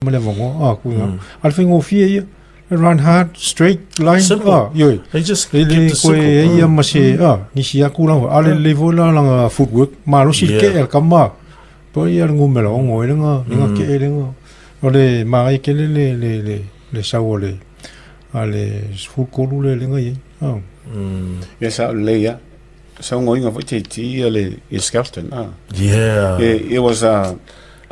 Ma le avanoa, a kuiga. A le faigofie ia, run hard, straight line, Simple. a, ioe. They just E kept le it koe simple. e ia ma se, a, nisi a kulaga, a le lelei foi la lana footwork, malosi le kee a le kama. Po ia le numera 6 e lega, lega kee lega. O le manaia tele le, le, le, le sau o le, a le 13 le lega i ai. A. Ia sa o lelei lava. Saunoaina foi JT ia le ia Skelton. Ah. Yeah. It was a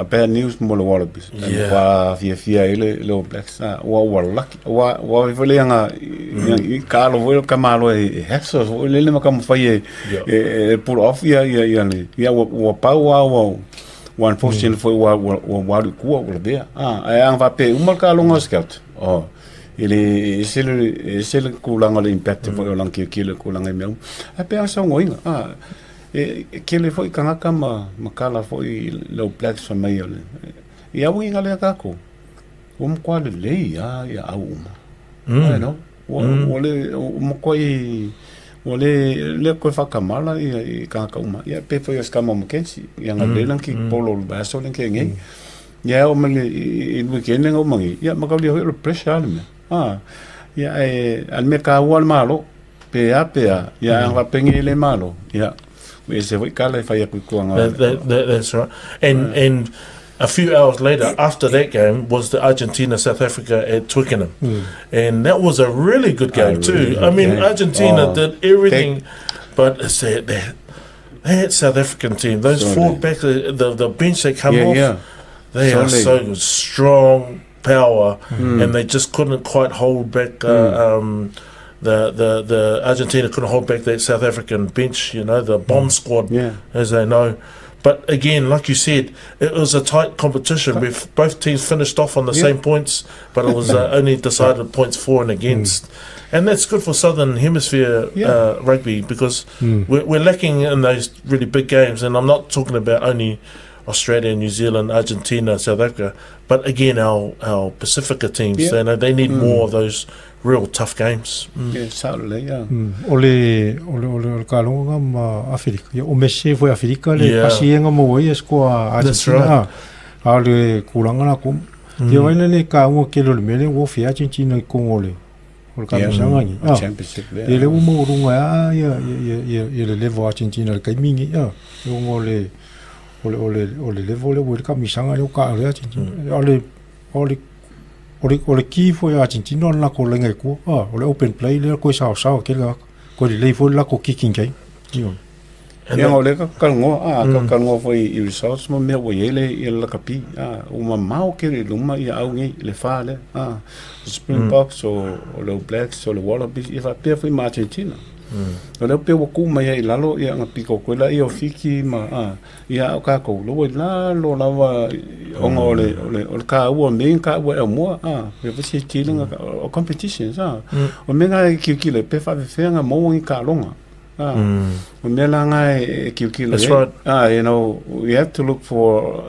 bad news mo le Wallabies. Yeah. Ua fiafia ai le le All Blacks. Ah, ua ua lucky. Ua ua foi le anga i ka alo foi ka malo e hassle foi le le makamafai e e pull off ia ia ia le ia ua ua pau a ua ua unfortunate foi ua ua ua ua alu i kua ua lavea. Ah, ae anga faapea uma le kaloga o Skelton. Oh. E le e ese le e ese le kulaga o le impact foi o lana tilotilo i kulaga i mea uma. Ae pei lava saunoaina, a e e tele foi tagata ma ma kala foi i le All Blacks fai mai o le i auiga lea tatou, ua matua lelei lava ia au uma. You know, ua ua le ua matuai ua le le toe faatamala ia i tagata uma. Ia pei foi o se tama o McKenzie, ia na lelei lana kikipolo o le vaiaso lea na tea nei. Ia oo mai i le weekend lea na uma nei, ia mataulia foi o le pressure lava le mea. A, ia ae a le mea taua le Malo, pe a pe a, ia a faapea nei le Malo, ia ua ese foi tala e fai atu i tua That's right. And a few hours later, after that game, was the Argentina South Africa at Twickenham, and that was a really good game too. Really I good mean, game. Argentina Oh, did everything, but it's that South African team, those Solid. forward back, the bench they come off, they are Solid. so good, strong power, and they just couldn't quite hold back. The Argentina couldn't hold back that South African bench, the bomb squad, as they know. But again, like you said, it was a tight competition. We've both teams finished off on the same points, but it was only decided points for and against. And that's good for Southern Hemisphere rugby because we're lacking in those really big games. And I'm not talking about only Australia, New Zealand, Argentina, South Africa, but again, our Pacifica teams, they need more of those real tough games. Yeah, sao lelei, ia. O le, o le, o le, o le kaloga ma Aferika. Ia, o Messi foi Aferika le pasiega maua ai e skoa That's Argentina. right. A o le kulaga la ko. Ia vai le kaua kele o le mea lea ua ofi ai Argentina i kogo o le kamisaga ni. Ah. Championship lea. Ia le ua maualuga ai a ia, ia, ia, ia le level o Argentina i le taimi lenei. A, i luga o le, o le, o le, o le level lea ua i ai le kamisaga lea ua taalo ai Argentina. O le, o le, o le, o le key foi a Argentina o le latou laina i tua. A, o le open play lea koe saosaoa tele tagata. Koe lelei foi le latou kicking game. Ioe. And Ia, that, o lea ka talanoa, a, ka talanoa foi i results ma mea ua i ai le, ia le lakapi, a, ua mamao tele i luma ia au nei, le fa lea, a, o Springboks, o le All Blacks, o le Wallabies, ia faapea foi ma Argentina. O lea pei ua tu mai ai i lalo, ia, na pito atu ai laia o Fiti ma, a, ia, a o tatou, lea ua i lalo lava, ona o le, o le, o le taua o mea ia na taua e aumua, a, pei foi se tele na, o competitions, a, o mea na e tilotilo ai, pe faapefea ona maua ni taaloga. Ah, o mea la nga e tilotilo That's ai. right. Ah, we have to look for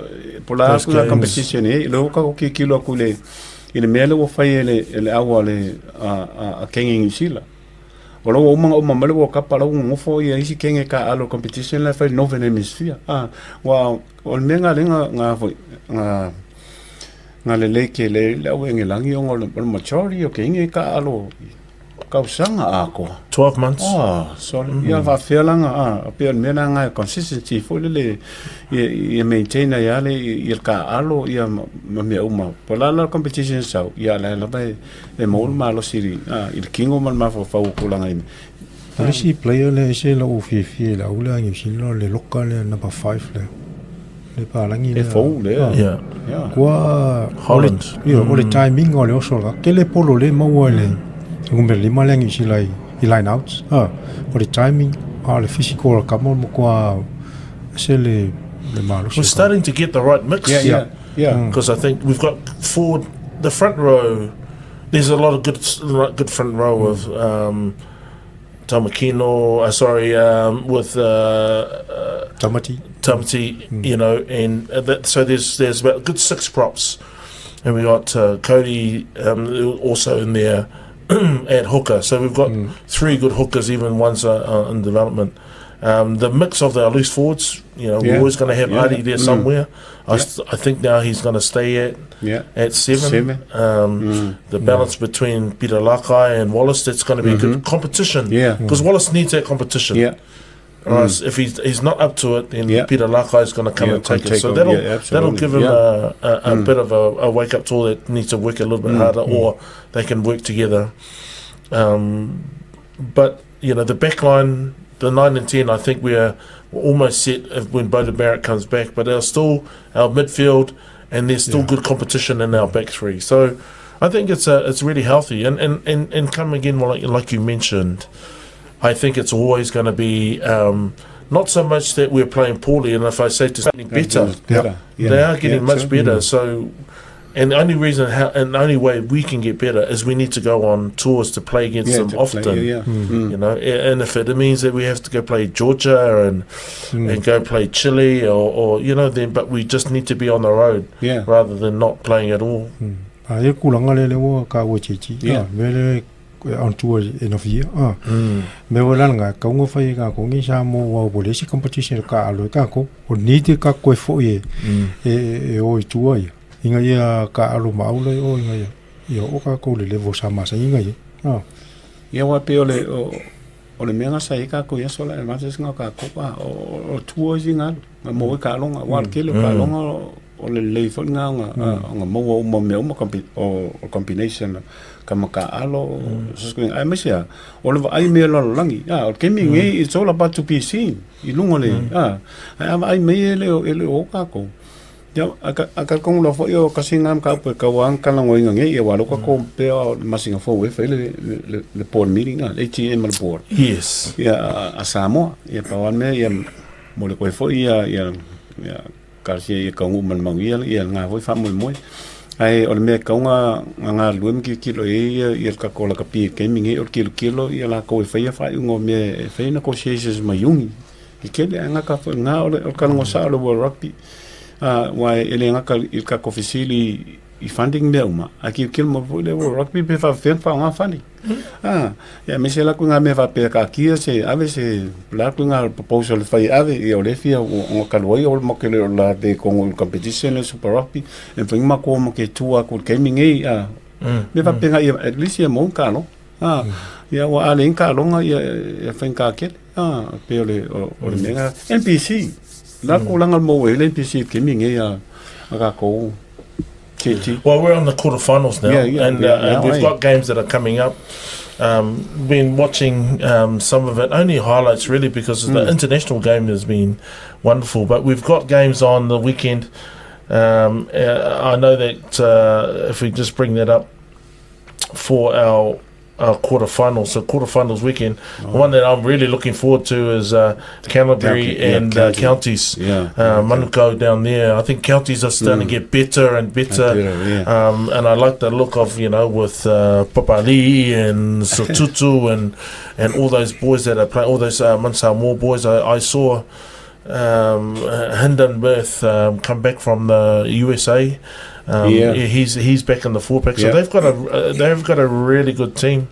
po la Those aku la games. competition e le o ka tilotilo aku le i le mea le ua fai e le e le au a le a a, a kenge New Zealand. O la ua uma uma mai le World Cup a la ua nofo ia isi kenge ka alo competition la e fai Northern Hemisphere. Ah, ua o le mea nga le nga nga foi nga nga lelei tele le au Engelagi ona o le o le majority o kenge ka alo Tausaga atoa. 12 months. Ah, sorry. Ia faafefea la nga, ah, pei o le mea la nga e consistency foi lele ia, ia maintain ai lava le, ia le taaalo ia ma, ma mea uma. Po o le a la le competition e sau, ia o la e lava e, e maua le malosi i le, ah, i le tino ma le mafaufau o tulaga i mea. O le isi player lea e ese lou fiafia i le au lea a New Zealand o le loka lea number 5 lea. Le palagi E lea. fou lea. Ah. Yeah. Kua Holland. O le, o le timing o le oso la. Tele polo le maua i le numera 5 lea New Zealand i line outs. Ah, o le timing, a o le physical o le kama o le matua ese le le malosi. We're starting to get the right mix. Yeah. Because I think we've got forward, the front row, there's a lot of good good front row with Tamakino, sorry, with Tamati. Tamati, and that, so there's about a good six props, and we got Cody also in there at hooker. So we've got three good hookers, even ones in development. The mix of the loose forwards, You know, Yeah. we're always going to have Yeah. Adi there Mm. somewhere. I, Yeah. I think now he's going to stay at Yeah. at 7. 7. The balance between Peter Lakai and Wallace, that's going to be a good competition. Yeah. Because Wallace needs that competition. Yeah. Whereas if he's not up to it, then Yeah. Peter Lakai is going to come Yeah, and take come it. So take that'll over. Yeah, that'll absolutely. give him Yeah. a bit of a wake up tool that needs to work a little bit harder, or they can work together. But you know, the back line, the 9 and 10, I think we're almost set when Beauden Barrett comes back. But there's still our midfield, and there's still good competition in our back three. So I think it's really healthy. And come again, like you mentioned, I think it's always going to be not so much that we're playing poorly, and if I say to something better, Better. Yeah. they are getting Yeah, much true. better. So, and the only reason how, and the only way we can get better is we need to go on tours to play against Yeah, them to play, often. yeah, yeah. You know, and if it means that we have to go play Georgia and go play Chile or you know, then but we just need to be on the road Yeah. rather than not playing at all. A e kulaga le le ua ka ua titi Yeah. me le on tour end of year me ua lala ka unga fai ka ko ngi sa mo wa bo le si competition ka alo ka ko o ni te ka koe fo e e o i tua ia inga ia ka alo ma aula o inga ia ia o ka ko le level sa ma sa inga ia Ia wa pe o le o le mea sa i ka ko ia sola e mata singa ka ko pa o tua i singa nga mo ka longa wa ke le ka longa o le le fo nga nga nga mo o mo me o mo o combination ka ma ka alo so sko ai mesia o le ai me lo langi a o ke mi ngi it's all about to be seen i lunga le a ai ai me le o le o ka ko ia a ka kongo lo fo yo ka singa ka pe ka wan ka lango inga ngi ia wa lo ka ko pe o masinga fo we fe le le board meeting a ATM le board. Yes. Ia a Samoa ia pa wan me ia mo le koe fo ia ia ia ka si ia ka ngu man mau ia ia nga fo fa mo mo ai o le me ka nga nga lu mi ki kilo ia ia ka ko la ka pi ke mi ngi o kilo kilo ia la ko fe ia fa ngo me fe na ko se se ma yungi i ke le nga ka fo nga o le o ka ngo sa o le World Rugby a wa e le nga ka il ka ko fisili i funding mea uma a ki kilo mo le World Rugby pe fa fe fa nga funding ah ia me se la ku nga me fa pe ka kia se ave se la ku nga proposal fai ave ia o le fia o ka loi o mo ke le la de ko competition le Super Rugby e fa ma ko mo ke tua ko ke mi ngi a me fa pe nga ia at least ia mo ka no ah ia wa ale ka longa ia ia fa ka ke ah pe o le o le menga NPC la ko langa mo le NPC ke mi ngi a ka ko TT. Well, we're on the quarterfinals now, Yeah, yeah, and, yeah, and now, we've eh? got games that are coming up. Been watching some of it, only highlights really, because the international game has been wonderful. But we've got games on the weekend. I know that if we just bring that up for our quarterfinals, so quarterfinals weekend, the one that I'm really looking forward to is Canterbury Yeah, and County. Counties. Yeah. Manukau down there. I think counties are starting to get better and better. Better, yeah. And I like the look of, you know, with Papali and Sotutu and all those boys that are playing, all those Mansa boys. I saw Hindenburg come back from the USA. Yeah. He's back in the four pack. So Yeah. they've got a really good team.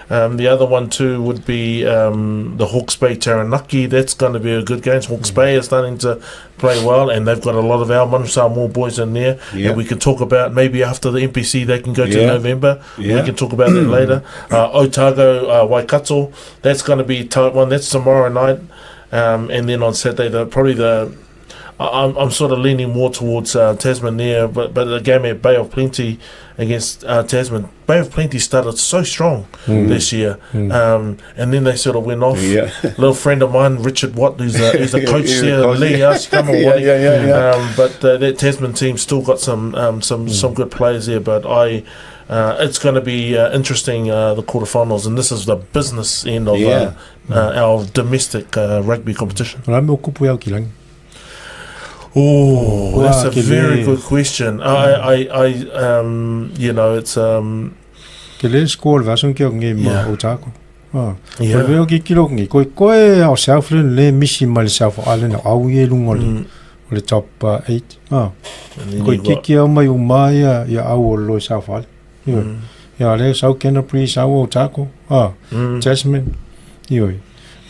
The other one too would be the Hawke's Bay Taranaki. That's going to be a good game. Hawke's Bay is starting to play well, and they've got a lot of our Manu Samoa boys in there. Yeah. And we can talk about maybe after the NPC they can go to Yeah. November. Yeah. We can talk about that later. Otago, Waikato, that's going to be a tight one. That's tomorrow night. And then on Saturday, I'm sort of leaning more towards Tasman there, but the game at Bay of Plenty against Tasman. Bay of Plenty started so strong this year, and then they sort of went off. Yeah. Little friend of mine, Richard Watt, who's a coach He's a there, coach, Lee, yeah. come on, Yeah, Watty. yeah, yeah, yeah. But that Tasman team still got some good players there. But it's going to be interesting, the quarterfinals, and this is the business end of our domestic rugby competition. O la me o kupu iau ki langi. Oh, that's a Wow, very ke good question. I you know, it's Ke le score vaso ke ngi ma Yeah. Otago. Ah. Yeah. O le ki kilo ngi koi koe o Southland le misi ma le South Island au i lunga le o le top 8. Ah. And then Koi you got- kiki au mai o mai ia au o lo South Island. Io. Ia le South Canterbury, South Otago. Ah. Tasman. Io.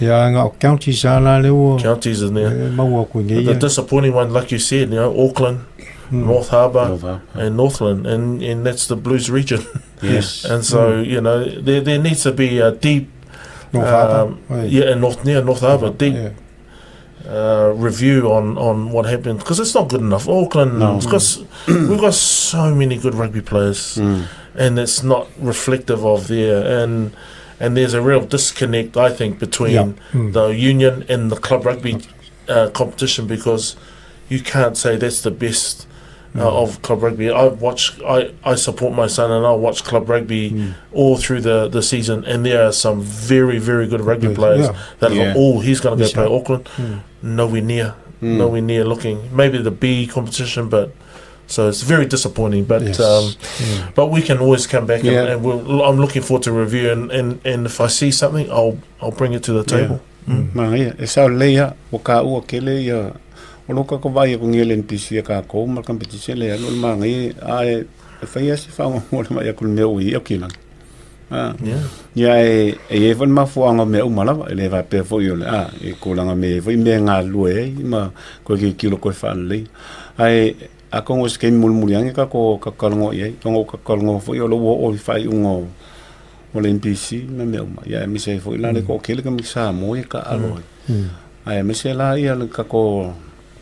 Ia nga o counties a la le ua. Counties in there. E maua ku nge The disappointing one, like you said, you know, Auckland, North Harbour, North Harbour. and Northland, and, and that's the Blues region. Yes. and so, you know, there, there needs to be a deep, North Harbour. yeah, and North, yeah, North Harbour, deep Yeah. Review on, on what happened, because it's not good enough. Auckland, No. it's got, we've got so many good rugby players, and it's not reflective of their, and and there's a real disconnect, I think, between Yeah. The union and the club rugby competition, because you can't say that's the best of club rugby. I watch, I support my son, and I watch club rugby all through the season, and there are some very, very good rugby players that are, oh, he's going to go play Auckland. Nowhere near, nowhere near looking. Maybe the B competition, but so it's very disappointing. But Yes. But we can always come back, and we'll, I'm looking forward to review, and if I see something, I'll bring it to the table. Manaia, e sao lei ia, ua kāua kele ia, o lo ka ko vai ko ngele NPC e ka ko ma competition le alo manaia, a e e fai asi fa ngo le mai ko me o i o kila. Ah. Ia e e e fo mafuanga me uma lava e le va pe fo yo le a e ko langa me fo me nga lue e ma ko ki kilo ko fa le. Ai a kongo se ke mul mul yangi ka ko ka kalongo i ai tongo ka kalongo fo yo lo wo o fa i ungo o le NPC ma me uma. Ia e mise fo ila le ko kele ka mi mo e ka alo. Ai mise la ia le ka ko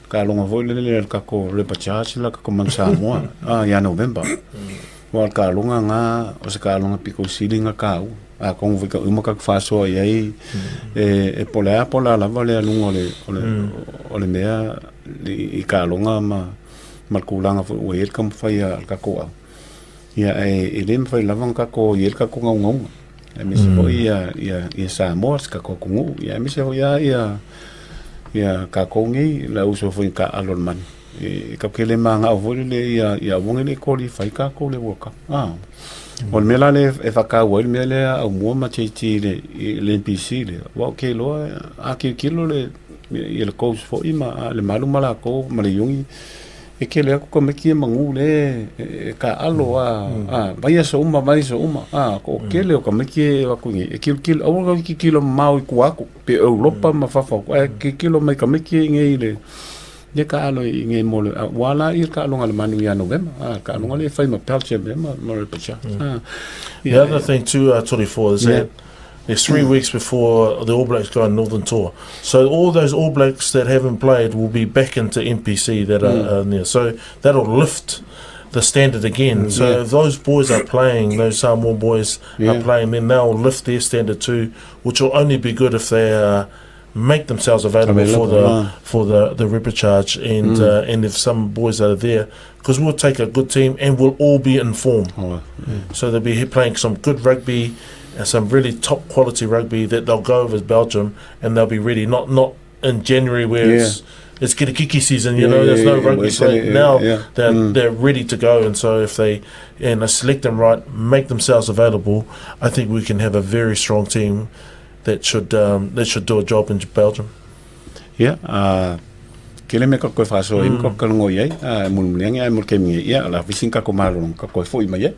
ka longa fo le le ka ko repachage la ka ko man Samoa. Ah ia November. Wa ka longa nga o se ka longa piko silinga ka u. A kongo fo ka uma ka faso i ai e pola pola lava le alunga o le o le o le mea i ka longa ma ma kulanga fo o el ka mfai a ka ko au. Ia e e le mfai lava ka ko i el ka ko ngau ngau. E me se fo ia ia ia Samoa se ka ko kungu. Ia me se fo ia ia ia ka ko ngi la uso fo ka alo man. E ka kele ma ngau fo le ia ia wonge le ko li fai ka ko le woka. Ah. O le mea la le e whakau ai le mea lea au mua ma te ti le, i le NPC le. Wa o ke loa a ke kilo le i le coach fo i ma a le malu ma la ko ma le yungi. E ke le aku ka meki e mangu le e ka alo a a vai so uma vai so uma a ko ke le o ka meki e aku ngi e kilo kilo au ka ki kilo mau i ku aku pe Europa ma fafa ko e ki kilo mai ka meki ngi i le ye ka alo i ngi mo le wala i ka alo ngale manu ia November a ka alo ngale fai ma pelche me ma ma le pacha a. The other thing too, 24, is that there's 3 weeks before the All Blacks go on Northern Tour. So all those All Blacks that haven't played will be back into NPC that are there. So that'll lift the standard again. So if those boys are playing, those Samoan boys are playing, then they'll lift their standard too, which will only be good if they make themselves available for the Available, for the repechage, and if some boys are there, because we'll take a good team and we'll all be in form. Oh. So they'll be playing some good rugby and some really top quality rugby that they'll go over to Belgium and they'll be ready. Not in January where it's kirikiki season, you know, there's no rugby played. Now they're ready to go, and so if they and I select them right, make themselves available, I think we can have a very strong team that should do a job in Belgium. Yeah, ke le me ka koe whaso i ka ka longo i ai, mulu mulu angi, ai mulu ke mingi, ia, la fisin ka ko malo ka koe fo i mai ai.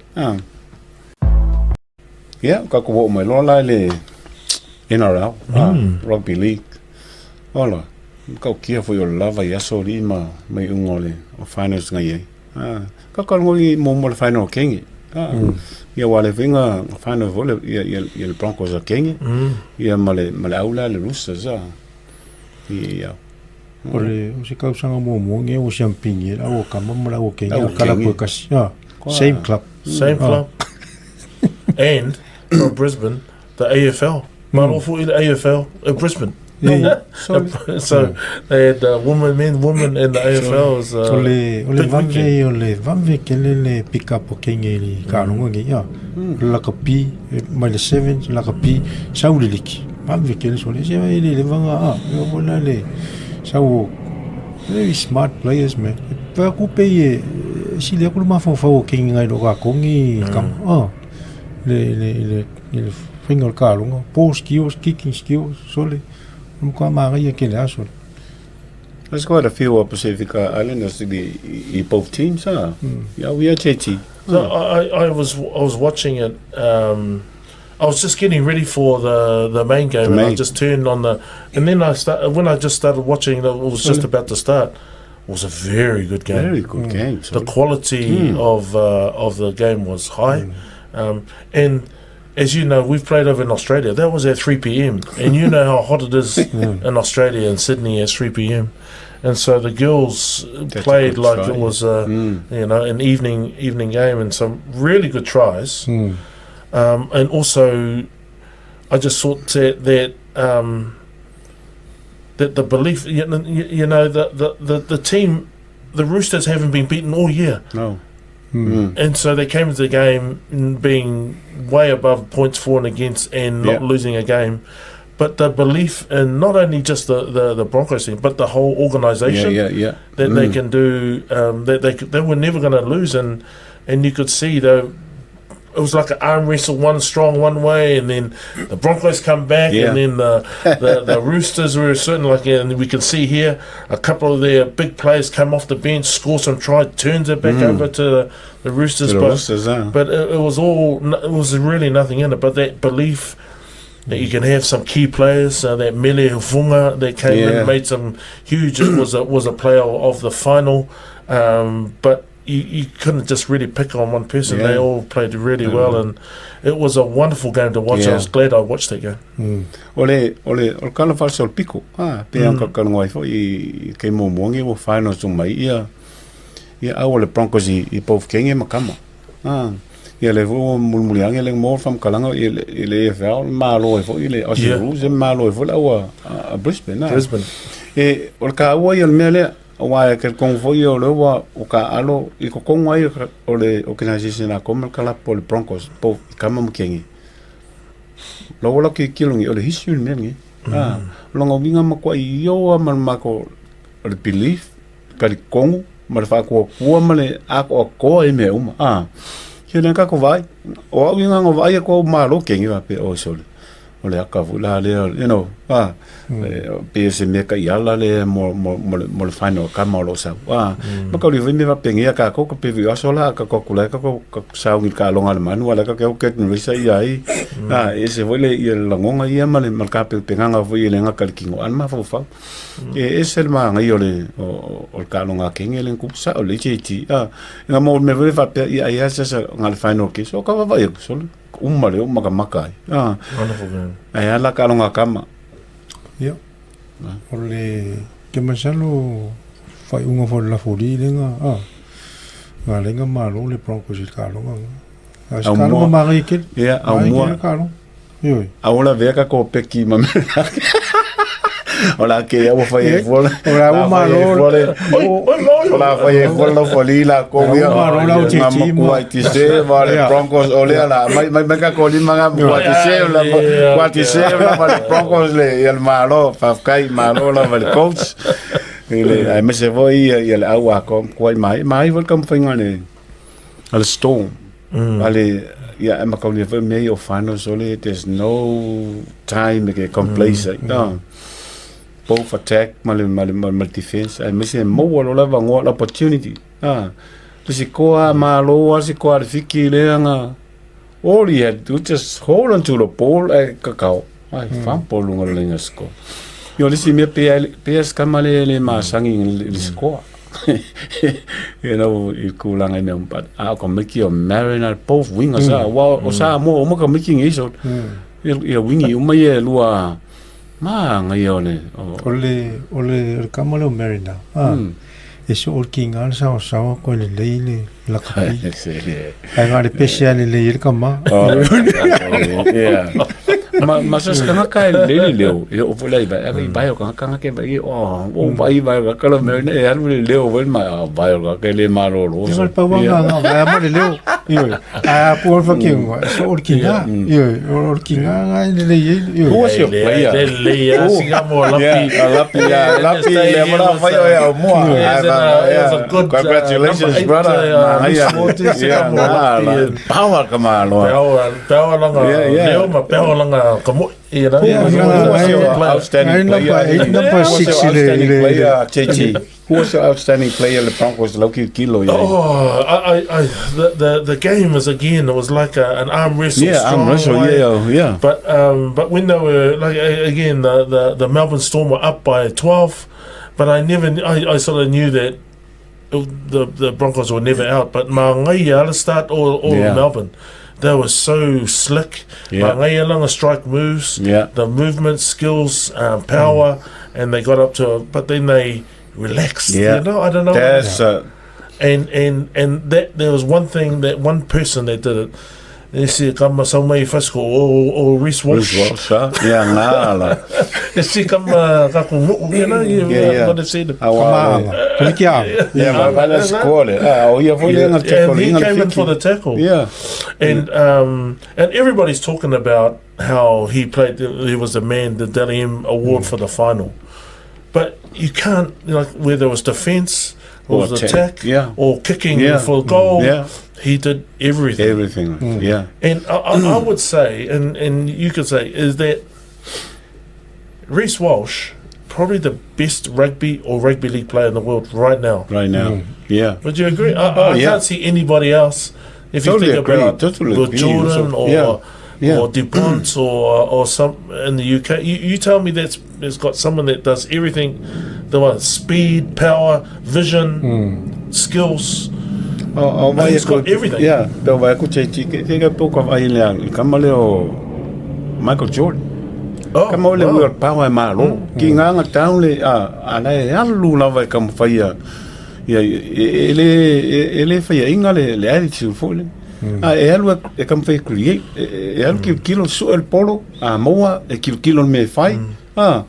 Ia, ka ko wo mai loa la le NRL, Rugby League. Ola, ka o kia fo i o lava i aso li ma mai ungo le o finals ngai ai. Ka ka longo i mo mo le final o Kengi. Ia wale vinga final fo le ia ia ia le Broncos o Kengi. Ia ma le ma le aula le Roosters a. Ia. O le o se kausanga mo mo nge o siampingi la o kama mo la o Kengi Au o kala Kengi. po kasi. Same club. Same club. And from Brisbane, the AFL. Malo fo i le AFL in Brisbane. Yeah. So they had women, men, women in the AFL. Was, O le, o le big vave, weekend. o le vave ke le le pick up o Kengi i le kalongo nge, ia. La ka pi, mai le 7, la ka pi, sau le liki. Vave ke le sole, se e le le vanga a, e o la le, sau o, very smart players, man. E pa ku pe e, si le ku ma fo fo o Kengi ngai lo ka kongi, kam, ah. Le, le, le, le whinga o le kalongo, ball skills, kicking skills, sole. Mo ka manga ia ke le aso. There's quite a few Pacific Islanders in both teams, huh? Yeah, we are JT. So I was watching it. I was just getting ready for the, the main game, The and I main. just turned on the, and then I start when I just started watching, it was just about to start. It was a very good game. Very good game. The So. quality of the game was high, and as you know, we've played over in Australia. That was at 3 p.m. and you know how hot it is in Australia and Sydney at 3 p.m. And so the girls a played good like try, it was a you know an evening game and some really good tries. And also, I just thought that that, that the belief, you know, you know the team, the Roosters haven't been beaten all year. No. And so they came into the game being way above points for and against and not Yeah. losing a game. But the belief in not only just the Broncos team, but the whole organisation Yeah. that they can do, that they were never going to lose. And you could see it was like an arm wrestle, one strong one way, and then the Broncos come back, Yeah. and then the Roosters were certain, like, and we can see here a couple of their big players come off the bench, score some try, turns it back over to the Roosters. To the but Roosters, huh? but it was all, it was really nothing in it, but that belief that you can have some key players, that Mele Hufunga that came in, Yeah. made some huge, it was a player of the final, but you couldn't just really pick on one person. They Yeah. all played really well, and it was a wonderful game to watch. I Yeah. was glad I watched that game. O le kala falsa o le piko. Ah, pe ang ka kalongo ai fo i ke mo mongi o final so mai ia. Ia au o le Broncos i both kenge makama. Ah, ia le fo mulmuli ange le mo fam kalanga i le AFL malo e fo i le Aussie Yeah. Rules e malo e fo la ua a Brisbane. Ah. Brisbane. E o le ka ua ia le mea lea o ai ke kong fo ia o le ua o ka alo i ko kongo ai o le organisation a koma kala po le Broncos po i kama mo kengi. Lo wala ki kilongi o le hisu le mea ngi. Ah, longa winga ma kwa i o ma ma ko o le belief ka le kongo ma le whakua kua ma le ako a koa e mea uma. Ah, kia le ka ko vai. O au inga ngo vai ko ma lo kengi wa pe o sole. O le aka fu la le, you know, ah, pe se mea ka iala le mo le final ka ma lo sa. Ah, ma ka ri me va pengi ka ko ka pe vi aso la ka ko kula ka ko ka sa ngi ka longa le manu ala ka ke o ke ni sa ia ai. Ah, e se foi le ia la ngonga ia ma le ma ka pe penganga foi le nga ka kingo an ma fo fa. E se le ma ngai o le o ka longa kengi le ku sa o le ti ti. Ah, nga mo me foi fa pe ia ia sa sa nga le final ke so ka va va so uma le uma ka maka ai. Ah, Wonderful game. ai ala ka longa kama. Ia. O le ke masalo fai unga fo la foli le nga ah. Nga le nga malo le Broncos i ka longa. A Au ka longa mua. mari ke. Ia, au mua. Ka longa. Io. A ola vea ka ko peki ma me. Ola ke ia fai e fola. Ola o malo. Ola fai e fola foli la ko ia. Au malo la o te Nga ti makua i ti se va le Yeah. Broncos ole ala mai mai mai ka ko li manga kua ti se la Yeah, kua ti se la va le Broncos le ia le malo fa kai malo la va le coach. Ile ai me se voi ia le au a ko kua mai mai vol kam fai ngale. Ale Storm. Ale ia e makauli foi me o finals ole there's no time ke complacent. No. Both attack ma le ma le ma le defense ai me se mo lo la va ngo opportunity. Ah. Le se koa malo a se koa le fiki le anga. All he had to do just hold on to the ball e kakao. Ai fampo lunga le nga score. Yo le si me pe pe skama le le masangi le score. You know, i kulanga me but a ko miki o Mariner both wingers a wa o sa mo o mo ka miki ngi so. Ia wingi o mai e lua ma ngai o le o O le o le kama le o Mariner. Ah. E so o ki nga sa o sa ko le le le la ka pi. Se le. Ai nga le pese le le le kama. Oh, yeah. Ma ma sa skanga ka le le le o e o vola i ba i ba o ka ka ke ba i o o ba i ba ka lo me ne alu le le o vel ma ba o ka ke le ma lo lo. Ia pa wa nga nga va ma le le. Io. A pu o fa ki ngo. So o ki nga. Io o ki nga nga le le io. Who was your player? Le le ia Singapore Lapi. Yeah, Lapi, yeah, Lapi, le mora fai o ia mua. It was a good, Congratulations, number eight, brother. loose forward, Singapore Lapi. Power ka malo. Power, power langa Yeah, yeah. leo ma power langa kamo, you know. Yeah, He was yeah, a yeah. good player. Outstanding Ai, number player. eight, number Who was six your ile- outstanding ile- player, JT? Who was the outstanding player le Broncos lau kilokilo i ai? Oh, I, the game was again, it was like an arm wrestle. Yeah, arm strong wrestle, way. yeah. But when they were like again, the Melbourne Storm were up by 12, but I never, I sort of knew that the Broncos were never out. But Maangaia, let's start all Melbourne. They were so slick. Maangaia long strike moves, the movement skills, power, and they got up to. But then they relaxed. You know, I don't know. That's And that there was one thing, that one person that did it. They said, "Kama samai fasko o Reece Walsh." Reece Walsh, ah. Yeah, ngā la. They said, "Kama kaku you know, you might have seen it. Kamaanga. Kalikiaga. Yeah, ma la score. Ah, o ia foi le nga tackle. And he came in for the tackle. Yeah. And everybody's talking about how he played. He was the man, the Dally M award for the final. But you can't, like, whether it was defence or, Or was attack, attack, or kicking for goal, he did everything. Everything, yeah. And I would say, and you could say, is that Reece Walsh, probably the best rugby or rugby league player in the world right now. Right now, yeah. Would you agree? I can't see anybody else. If you Totally think agree, about totally with agree. Jordan So, yeah. or DuPont or some in the UK, you tell me that's it's got someone that does everything, the one speed, power, vision, skills. O vai He's got everything. Yeah, pe o vai ko te te te ka poko vai le al kama le o Michael Jordan. Oh, Kama o le wow. wow. power ma lo. Ki ngā ngā taun le a la e alu la vai kama whai a ia e le e le whai inga le attitude fo le. A e alu e kama whai create e alu ki kilo su el polo a moa e kilo kilo me whai. A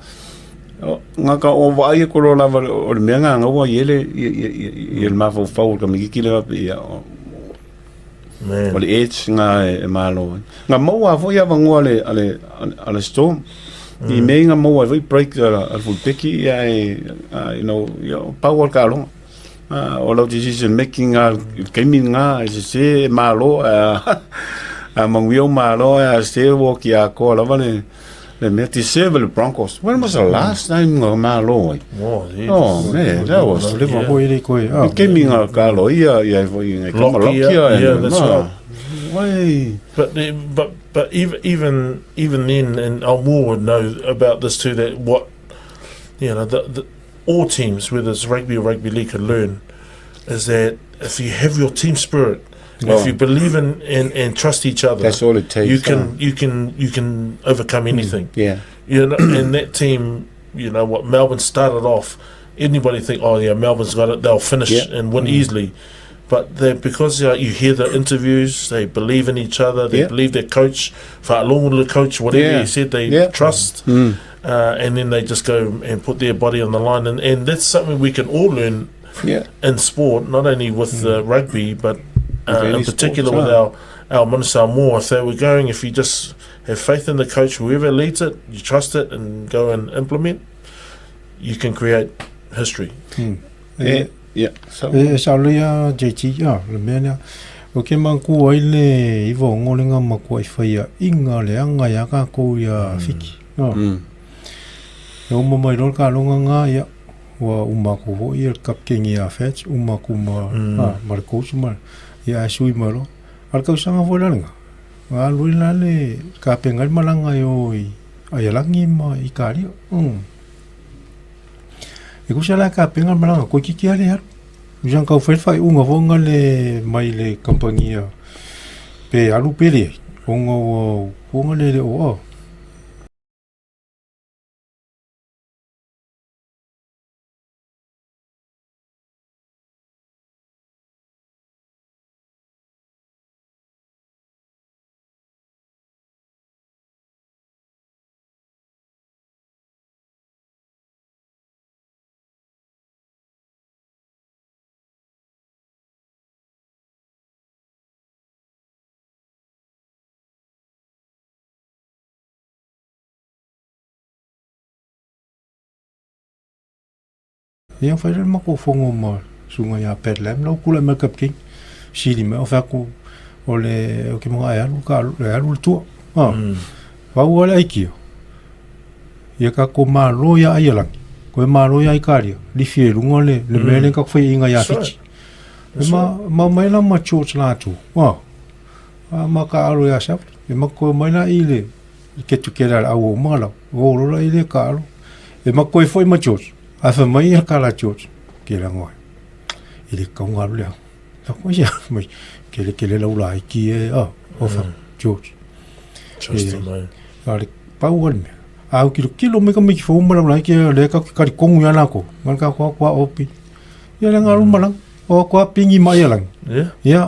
ngā ka o vai e koro lava o le mea ngā ngā i ele i le mafau fau ka miki kile ia o Man. o le edge ngā e malo. Ngā maua foi a vangoa le a le Storm. I me ngā maua foi break a fulpeki ia e you know ia power ka longa. O lau decision making a kemi ngā e se malo a manguio malo a se wo ki a ko lava le mea ti serve le Broncos. When was the last time ngā malo ai? Oh, yeah. Oh man, that was Le va ko ele koe. Ah. I kemi ngā kalo ia ia foi ngā kama Loki, Loki yeah, ia. yeah, that's right. Wai. But even then, and Almore would know about this too. That what you know, the all teams, whether it's rugby or rugby league, could learn is that if you have your team spirit, Oh. if you believe in and trust each other, That's all it takes. you can overcome anything. Yeah. You know, and that team, you know what Melbourne started off. Anybody think, oh yeah, Melbourne's got it, they'll finish and win easily. But they, because you hear the interviews, they believe in each other, they believe their coach, Fa'alongo coach, whatever he said, they trust, and then they just go and put their body on the line. And that's something we can all learn in sport, not only with rugby, but in particular sports, with our Manu Samoa. If they were going, if you just have faith in the coach, whoever leads it, you trust it and go and implement, you can create history. Yeah. So E sa le ia JT ia le mea lea. O ke manku ai le iwa o ngolenga makua i whaia inga le anga ia ka kou ia Fiki. No. E uma mai rol ka longa ngā ia. Ua umaku ho ia kapkengi a Fats, umaku ma ma le coach ma ia a sui ma lo. Al kau sanga fo lalenga. Ngā lui la le ka pengai malanga i o i ai langi ma i kari. E kusa la ka penga malanga ko kiki ale haru. Usan kau whai unga vonga le mai le kampangia pe alu pele onga o vonga le le o. Ia whai rere mako whongo ma sunga ia Pat Lam lau kula me Cup King. Sili me o whaku o le o ki mga e alu ka le alu le tua. Wau ale aikio. Ia ka ko malo ia ai langi. Koe malo ia Ikaria, lifi e luga le, le mea le ka whai inga ia Fiti. E ma, ma mai la ma George lātou. Wa, a ma ka alo ia sa, e ma koe mai la i le, i ke tukera le au o mala, o lola i le ka alo. E ma koe foi ma George, a fa mai ia ka la George, ke la ngoe. I le kaunga alu lea. La koe ia, mai, ke le ke le lau la i ki e, a, o fa, George. Trust him, eh. A le pau ale mea. A au kilo kilo mai ka mai ki fou mala lai ke le ka kari kongu ia lako. Ngal ka kwa kwa opi. Ia le ngalu mala. O kwa pingi mai ia lang. Yeah. Ia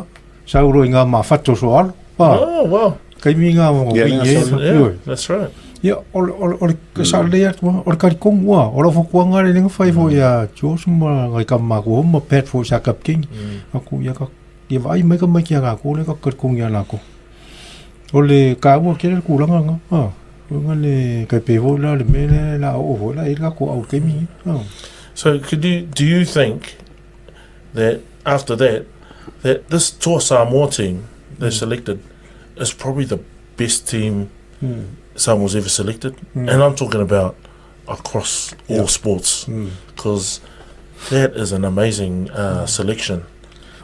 sauro i ngā ma whato so alo. Pa. Oh, wow. Kai mi ngā mo Ia, i ngā e. sauro. Yeah, that's right. Ia ole ole ole sa le atu ole kari kongu a. Ora fo kwa ngare lenga fai fo ia George ma ngai ka ma ko ma Pat fo sa kap king. Aku ia ka ia vai mai ka mai ki a ko le ka kari kongu ia lako. O le kāua kele le kūlanga nga. Ha. O nga le kai pe hoi la le me le la o hoi la i la ko au ke mi. Ha. So could you do you think that after that that this Toa Samoa team they selected is probably the best team Samoa's ever selected? And I'm talking about across all sports because that is an amazing selection.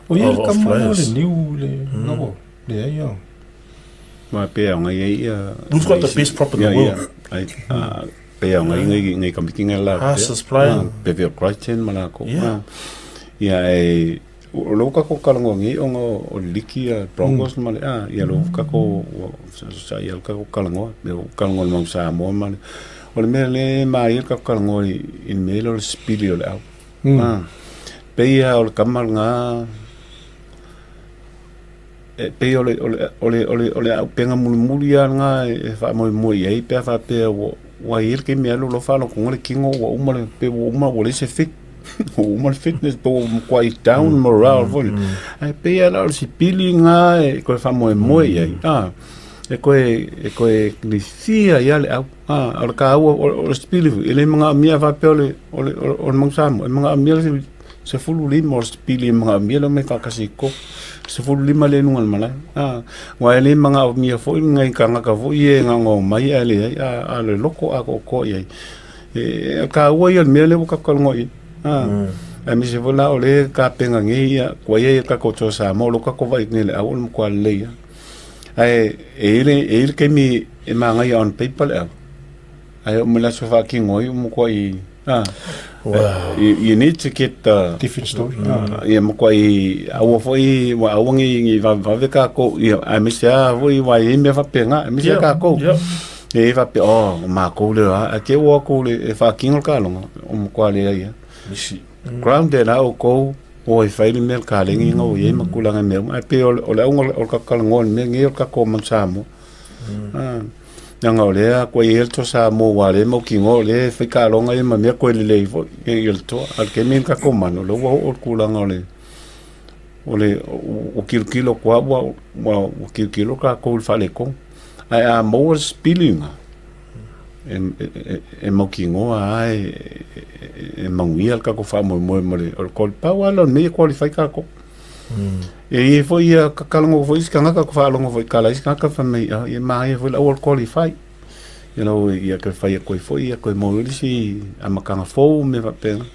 O ia Of- le of kama le players. niu le ngabo. Le ia. Ma pe au ngai ia. We've got the best prop in the world. Ai pe au ngai ngai ngai kamiki ngai la. Haas is playing. Pe pe Crichton ma la ko. Yeah. Ia e o lo ka ko kalango ngi o ngo o liki a Broncos ma le a ia lo ka ko sa ia ka ko kalango me o kalango ma sa mo ma le o le mea le ma ia ka kalango i i me lo le spili o le au. Ah. Pe ia o le kama nga e pei o le, o le, o le, o le, o le aupenga mulimuli a nga e faamoemoe i ai pe a faapea ua, ua i ai le taimi e alu loa faalogoga le tino ua uma le, pe ua uma ua leai se fit, ua uma le fitness pe ua matua down morale foi lea. Ae pei lava la o le sipili lena e toe faamoemoe i ai, a, e toe, e toe lifia ai lava le au. A, o le taua o le sipili foi, e le manaomia faapea o le, o le, o le Manu Samoa, e manaomia le 15 o le sipili e manaomia le omai faatasi i totonu. 15 lea i luga o le malae. A, aua e le manaomia foi nai tagata foi ia e na ona omai ae leai, a, a o le loto atoatoa i ai. E, o le taua ia o le mea lea ua tatou talanoa i ai. A, aemaise foi la o lea e tapena nei ia, ua i ai le tatou Toa Samoa, o lea ua tatou vaai atu nei i le au o le matua lelei lava. Ae e i ai le, e i ai le taimi e manaia on paper le au, ae oo mai le aso e faatino ai ua matuai, a, Wow. you, you need to get the Different story. Ia matuai aua foi ua aua nei nei vavevave kākou ia aemaise lava foi ua i ai mea faapena aemaise Yeah, kākou. yeah. E faapea oh o mākou lea ae te ua atu le e faatino le kaloga o matua leai lava. Misi. Grounded lava outou o e fai le mea le kalegi ina ua i ai ma tulaga i mea uma ae pei o le o le auga o le talanoa i le mea lenei o le tatou Manu Samoa. Ah, leaga o lea ua i ai le Toa Samoa ua lea e mautinoa o lea e fai taaloga ia ma mea koe lelei foi i le toa. A o le taimi le tatou manu, o lea ua oo le tulaga o le o le ua tilotilo atu lava ua ua ua tilotilo tatou i le faaletonu. Ae a maua le sipili lena, e e e mautinoa lava e e manuia le tatou faamoemoe ma le o le pau lava lea o le mea ia qualify tatou. E i ai foi ia ka talanoa foi isi tagata ka faalogo foi i tala a isi tagata fai mai, ah, ia manaia foi le aua le qualify. You know, ia toe fai atu ai foi, ia toe maua ai le isi amataga fou ma mea faapena.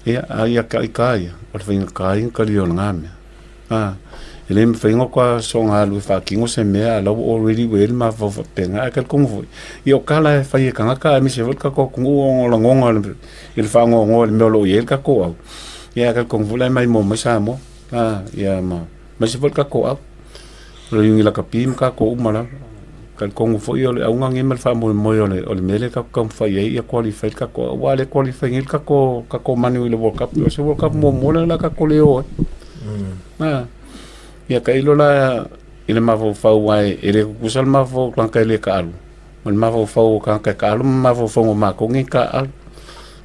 Ia, a ia te ai kā ia, o le faigata ia ona talia o lena mea. A, e le mafai ona toe soona alu e faatino se mea a o la ua already ua i ai le mafaufau faapena. Ae talitonu foi, ia o tala e fai e tagata aemaise foi le tatou atunuu ona o lagona i le faanoanoa i le mea o lo o i ai le tatou au. Ia ae talitonu foi la e maimoa mai Samoa. A, ia ma aemaise foi le tatou au. O le iuni lakapi ma tatou uma lava. Talitonu foi o le auga lenei ma le faamoemoe o le o le mea lea tatou taumafai ai ia qualify le tatou au aua o lea e qualify nei le tatou tatou manu i le World Cup. O se World Cup muamua lea o le a tatou le o ai. A, ia tailo la i le mafaufau aua e le tutusa le mafaufau o tagata e le taalu ma le mafaufau o tagata e taalu ma mafaufauga o matou nei taalu.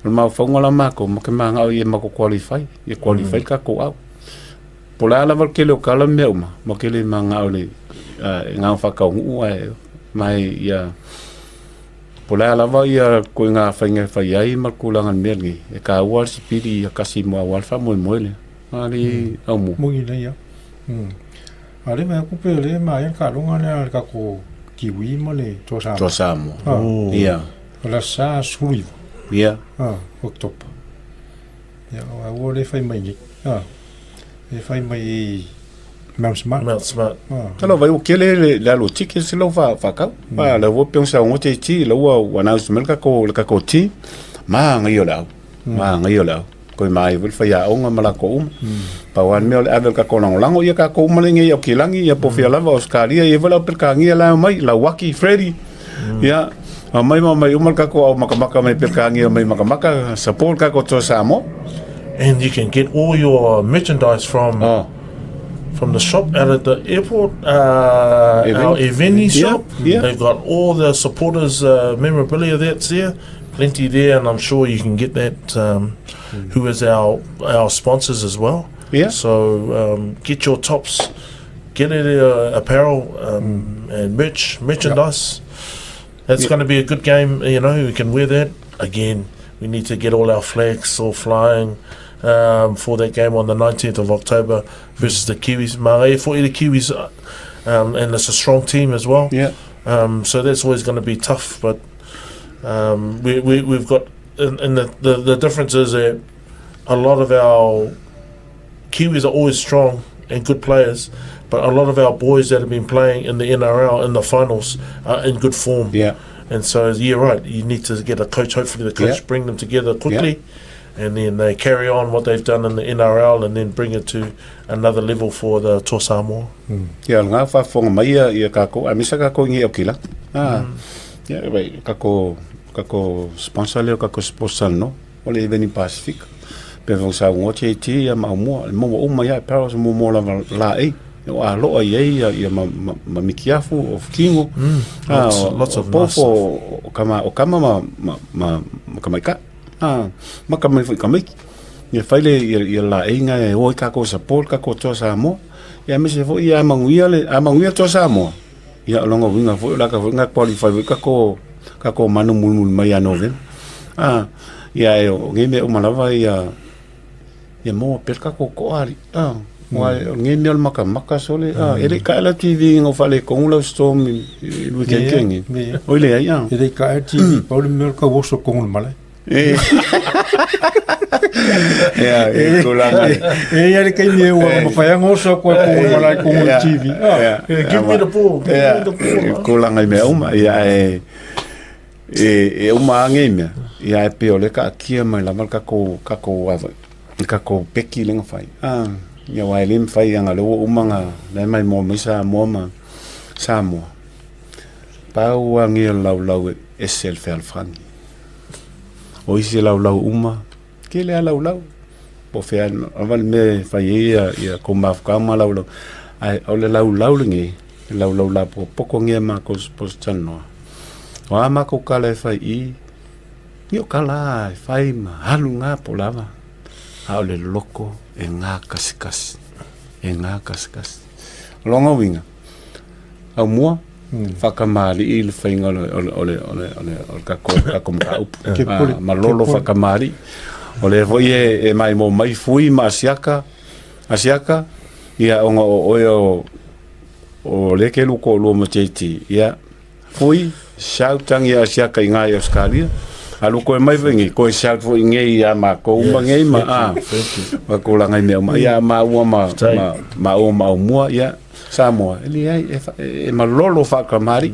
O le mafaufauga la o matou, matou te mananao ia matou qualify, ia qualify le tatou au. Po o le a lava le tele o tala ma mea uma, matou te le mananao i le agaga faataunuu ae ma ia po o le a lava ia ituaiga faiga e fai ai ma le tulaga o le mea lenei, e taua le sipili ia tasi mo aua le faamoemoe lea. A le Aumua. Moni nei lava. A le vaai atu pe le manaia le taaloga lea a le tatou Kiwi ma le Toa Samoa. Toa Samoa. Ia. O le aso Sa 19. Ia. Ah, October. Ia, a ua le fai mai nei. Ah, e fai mai i Mount Smart. Mount Smart. Ah. Talo vai o kele le le alo tiki se lo fa fa kau. Pa le wo pe sa ngo te ti lo wa wa na smel ka ko le ka ko ti. Ma ngai o lau. Ma ngai o lau. Ko mai wil fa ya onga mala ko um. Pa wan me o le avel ka ko lango lango ia ka ko uma le ngai o kilangi ia po fia lava Australia ia wala pe ka ngia la mai la waki Freddy. Ia a mai ma mai uma ka ko au makamaka mai pe ka ngia mai makamaka support ka ko to Samoa. And you can get all your merchandise from Oh. from the shop out at the airport, our Eveni Yeah, shop. yeah. They've got all the supporters' memorabilia that's there, plenty there, and I'm sure you can get that. Who is our sponsors as well? Yeah. So get your tops, get it apparel and merchandise. That's going to be a good game. You know, we can wear that again. We need to get all our flags all flying for that game on the 19th of October versus the Kiwis. Marae for the Kiwis, and it's a strong team as well. Yeah. So that's always going to be tough, but we've got, and the difference is that a lot of our Kiwis are always strong and good players, but a lot of our boys that have been playing in the NRL in the finals are in good form. Yeah. And so, yeah, right, you need to get a coach, hopefully the coach Yeah. bring them together quickly, and then they carry on what they've done in the NRL and then bring it to another level for the Toa Samoa. Ia ngā whawhonga mai ia, ia kako, a misa kako ngi o kila. Ah, ia, wai, kako, kako sponsor leo, kako sponsor no, o le Eveni Pacific. Pe vau sa ngo te ti ia ma mua, mo mo uma ia Paris mo mo lava la e. O a loa ia ia ia ma, ma, ma mikiafu o kingo. Ah, Lots of o nice pofo, o kama, o kama ma, ma, ma, ma kamaika. Ah, ma kama foi kamaiki. Ia whaile ia, ia la e ngā e oi kako support kako toa Samoa. Ia mese foi ia manguia le, a manguia toa Samoa. Ia o longa winga foi o laka foi ngā qualify foi kako, kako manu mulmul mai a November. Ah, ia e o nge mea umalava ia, ia moa per kako ko ari. Ah, wa o nge mea o le makamaka sole. Ah, ele ka ela TV ngau whale kongu lau storm i lui kenkengi. Yeah. Oi le ai, ah. E le ka e TV, pauli mea o le ka woso kongu le malae. E. Ia, e tulaga. E ia le kaimi e ua mawhai ngoso koe kongu le malae kongu le TV. Ah. Yeah. Yeah, give me the ball, give me the ball. Tulaga i mea uma, ia e e uma ange i mea. Ia e pe o le ka akia mai lava le kako kako ava le kako peki lenga fai. Ah, ia wa e le mawhai anga le ua uma nga le mai mo mai Samoa ma Samoa. Pau ange lau lau e ese le fealofani. O isi lau lau uma, ke le lau lau. Po fea ava le me fai e ia ia ko mafuka ma lau lau. Ai o le lau lau le nge, lau lau la po poko nge ma ko po tanoa. O a ma ko kala e fai i, i o kala e fai ma halu ngā po lava. A o le loko e ngā kasikasi. E ngā kasikasi. Longa winga. Au mua, whakamāri i le whainga o le, o le, o le, o le, o le, o le kako, kako mkaupu. Ke pole, Ah, malolo ke pole. whakamāri. O le foi e, e mai mo mai fui ma asiaka, asiaka, ia onga o oe o, o le ke luko o lua mo teiti. Ia, fui, shout tangi asiaka i ngai Australia. A luko e mai wengi, koe shout fo i ngei ia ma ko uma ngei ma, ah. Thank you. Ma ko langa i mea uma. Ia ma ua ma, Stai. ma, ma ua ma umua, ia, Samoa. E li ai, e, e malolo whakamari.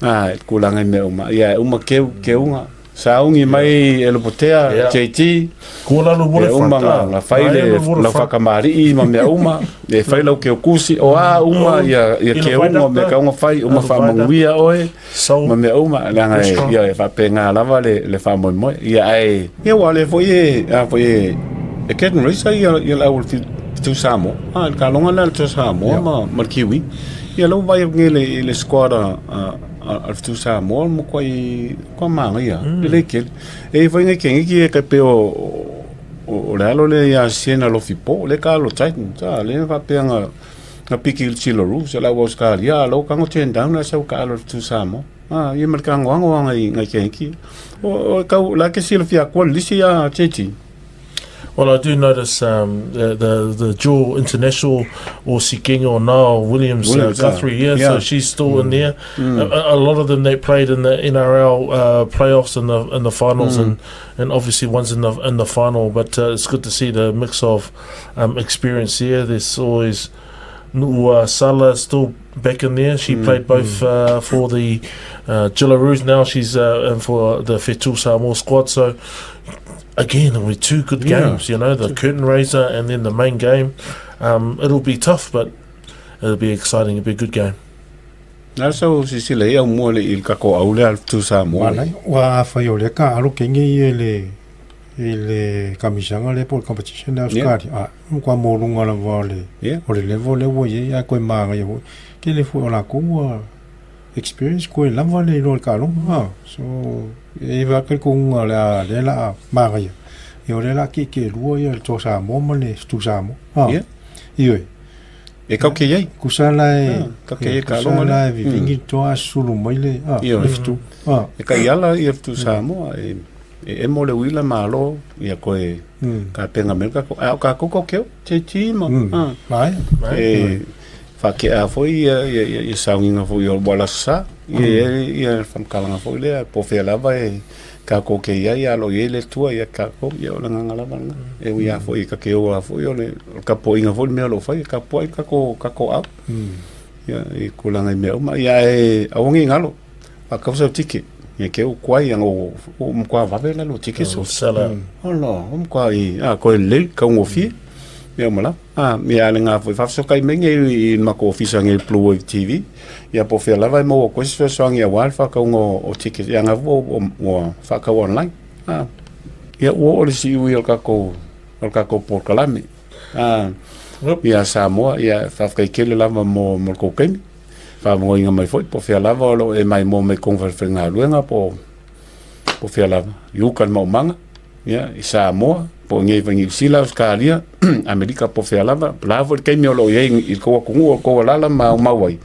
Ah, e ko langa i mea uma. Ia, uma keu, keunga. Saungi mai e lopotea, Yeah. JT. Ko lalo E waterfront. uma ngā, ah. ngā whai le, Ngai lau waterfront. whakamari i ma mea uma. E whai lau keu kusi, o a uma, ia, ia I le keunga, viaduct, mea kaunga whai, uma Ah, le whamanguia oe. So, Ma mea uma, langa e, Restaurant. ia, e whape ngā lava le, le whamoemoe. Ia, ai, ia wā le foi e, a foi e, e Captain Racer ia, ia lau le tu Samoa. Ah, le kalonga la le tu Samoa Yeah. ma, ma le Kiwi. Ia lau vai nge le, le squad a, a, a, a tu Samoa mo kwa i, kwa manga ia, le le kele. E foi nge kengi ki e ka pe o, o, o le alo le ia siena lo fipo, le ka alo Titan, ta, le whapea ngā, ngā piki i le Ru, se lau Australia, lau kango ten down, la sau ka alo le tu Samoa. Ah, ia ma le kango ango anga i ngai kengi. O, o kau, la ke sila fia kwa lisi a Chechi. Well, I do notice um, the, the the dual international or Sikenga or Niall Williams, uh, Williams uh, Guthrie, yeah, yeah, so she's still mm. in there. Mm. A, a, lot of them that played in the NRL uh, playoffs and the in the finals, mm. and, and obviously ones in the in the final. But uh, it's good to see the mix of um, experience here. There's always Nu'ua Sala still back in there. She mm, played both mm. uh, for the uh, Jillaroos. Now she's uh, in for the Fetu Samoa squad. So again, it'll be two good yeah. games. You know, the curtain raiser and then the main game. Um, it'll be tough, but it'll be exciting. It'll be a good game. Na sau sisila ia mua le i kako au le tu Samoa. Wala, ua fai o le ka alo kenge i le i le kamisaga lea po o le competition lea Ausetalia, a matua moluga lava o le o le level lea ua i ai, ae toe magaia foi. Tele foi o latou ua experience koe lava le iloa i le taaloga a. So, e i ai lava le talitonuga o le a lea o le a magaia, ia o lea o le a tietie lua le Toa Samoa ma le Fetu Samoa a. Ioe. E kau ke iai. Kusa la e, kau ke iai kusa la e vivigi mm. toa sulu mai le, ah, le fetu. Ah. E kai ala i fetu Samoa, e, e emo le uila malo, ia koe mm. ka penga me ka ko, a ka ko keo, te ti ma. Mm. Ah. Mai. E, whakea foi ia, ia, ia, ia saunginga foi o wala sa, ia, ia, ia whamkalanga foi lea, po whea lava e, ka ko ke ia ia lo ie le tua ia ka ko ia o le nganga lava lena. E ui a foi ka ke o a foi o le ka po inga foi mea lo fai ka po ai ka ko ka ko au. Ia i kulanga i mea uma ia e awangi ngalo. Pa ka sa tike. Ia ke o kwai ia o o mkwa vave la lo tike so. Sala. Olo, o mkwa i a ko le ka ngofie. Mea uma lava. Ah, ia le ngā foi whawhisokai me nge i mako ofisa nge Blue Wave TV. Ia po whia lava e maua koe se fesoasoani ia wā le whakaunga o ticket. Ia ngā fua o, o whakau online. Ah. Ia ua o le si ui o le kakou, o le kakou polokalame. Ah. Yep. Ia Samoa, ia whawhikai kele lava mo, mo le koukaimi. Whamongoinga mai foi, po whia lava o lo e mai mo mai kong whalewhalenga luenga po, po whia lava. Iuka le maumanga. Ia, i Samoa, po o nei foi Niu Sila, Ausetalia, Amerika po o fea lava, o le a foi le taimi o lo o i ai i le tou atunuu o le tou alaala ma aumau ai,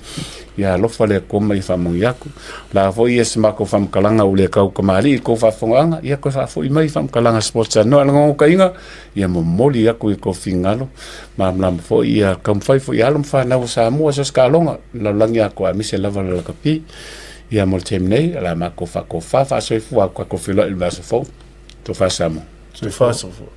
ia alofa le Atua ma ia faamanuia atu. O le a foi ia se matou faamatalaga ua le tau tamalii i le tou faafofogaaga, ia toe faafoi mai faamatalaga Sports Samoa. A o le naunautaiga, ia momoli atu i tou finagalo, malamalama foi ia taumafai foi alo ma fanau a Samoa i so o se taaloga i le lalolagi atoa aemaise lava le lakapi. Ia mo le taimi nei, o le a matou faatofa faasoifua atu tatou feiloai i le vaiaso fou. Tofa Samoa. Tofa Samoa.